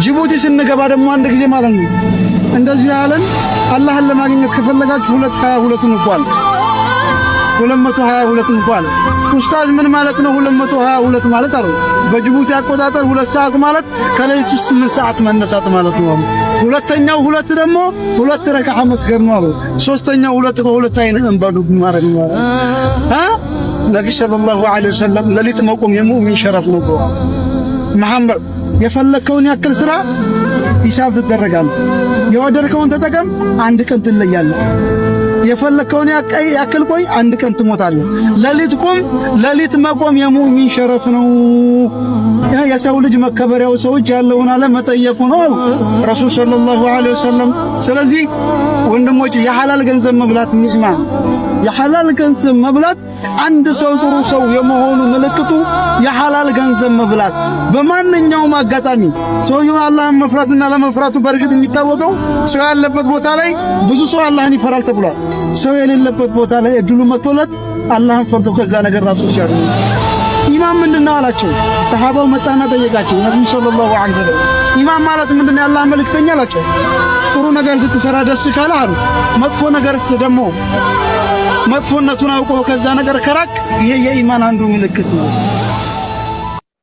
ጅቡቲ ስንገባ ደግሞ አንድ ጊዜ ማለት ነው እንደዚሁ ያለን አላህን ለማግኘት ከፈለጋችሁ 222ን እንኳን 222 እንኳን። ኡስታዝ፣ ምን ማለት ነው 222 ማለት አሉ። በጅቡቲ አቆጣጠር 2 ሰዓት ማለት ከሌሊቱ 8 ሰዓት መነሳት ማለት ነው አሉ። ሁለተኛው ሁለት ደግሞ ሁለት ረካዓ መስገድ ነው አሉ። ሶስተኛው ሁለት ከሁለት አይን እንባ ዱብ ማድረግ ነው አሉ። ነቢ ሰለላሁ ዐለይሂ ወሰለም ሌሊት መቆም የሙእሚን ሸረፍ ነው ብለዋል። መሐመድ፣ የፈለግከውን ያክል ስራ፣ ሂሳብ ትደረጋለህ። የወደድከውን ተጠቀም፣ አንድ ቀን ትለያለህ። የፈለግከውን ያክል ቆይ፣ አንድ ቀን ትሞታለህ። ሌሊት ቁም። ሌሊት መቆም የሙእሚን ሸረፍ ነው። የሰው ልጅ መከበሪያው ሰዎች ያለውን አለ መጠየቁ ነው አሉ ረሱል ሰለላሁ ዐለይሂ ወሰለም። ስለዚህ ወንድሞች፣ የሐላል ገንዘብ መብላት ኒዕማ፣ የሐላል ገንዘብ መብላት፣ አንድ ሰው ጥሩ ሰው የመሆኑ ምልክቱ የሐላል ገንዘብ መብላት። በማንኛውም አጋጣሚ ሰውየው አላህን መፍራትና አለመፍራቱ በእርግጥ የሚታወቀው ሰው ያለበት ቦታ ላይ ብዙ ሰው አላህን ይፈራል ተብሏል። ሰው የሌለበት ቦታ ላይ እድሉ መጥቶለት አላህን ፈርቶ ከዛ ነገር ራሱ ሲያድኑ። ኢማን ምንድነው አላቸው። ሰሃባው መጣና ጠየቃቸው ነብዩ ሰለላሁ ዐለይሂ ወሰለም። ኢማን ማለት ምንድነው የአላህ መልእክተኛ አላቸው። ጥሩ ነገር ስትሰራ ደስ ካለ አሉት። መጥፎ ነገር ደግሞ መጥፎነቱን አውቆ ከዛ ነገር ከራቅ ይሄ የኢማን አንዱ ምልክት ነው።